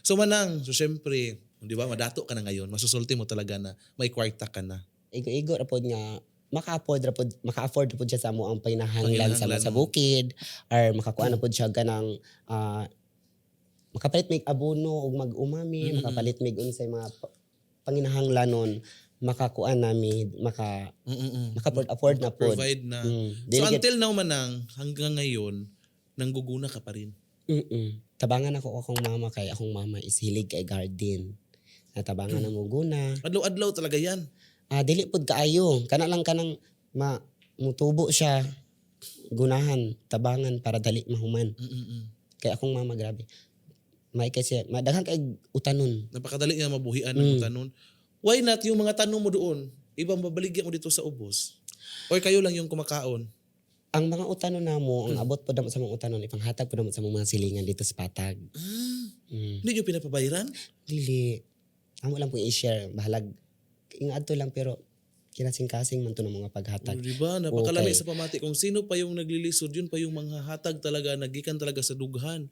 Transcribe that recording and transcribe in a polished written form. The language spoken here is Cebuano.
So Manang, so syempre, di ba, madato ka na ngayon, masusulti mo talaga na may kwarta ka na. Igo-igo ra pod nga maka-afford ra pod siya sa amo ang panginahanglan sa Panginahanglan, sa no? bukid or makakuha na pod siya ganang makapalit mig abono ug mag-umami, makapalit mig unsay mga panginahanglanon, makakuan nami maka maka-afford na pod. Provide na. Mm. So Dili until now, Manang, hanggang ngayon, nangguguna ka pa rin. Tabangan ako akong mama kay akong mama is hilig kay garden. Natabangan na mo guna. Adlaw-adlaw talaga yan. Ah, dili pod kaayo. Kana lang kanang ma mutubo siya, gunahan, tabangan para dali mahuman. Kay akong mama, grabe. May kasi madaghan kay utanon. Napakadali nga mabuhian ng tanon. Why not yung mga tanong mo doon, ibang babaligyan mo dito sa ubos? Or kayo lang yung kumakaon? Ang mga utanon namo, ang abot pod namo sa mga utanon, ipanghatag pod namo sa mga silingan dito sa patag. Hindi nyo pinapabayaran? Dili. Amo lang po i-share. Bahalag ingadto lang pero kinasing-kasing man to ng mga paghatag. Oh, di ba? Napakalami Okay. sa pamati. Kung sino pa yung naglilisod, yun pa yung mga hatag talaga, nagikan talaga sa dughan.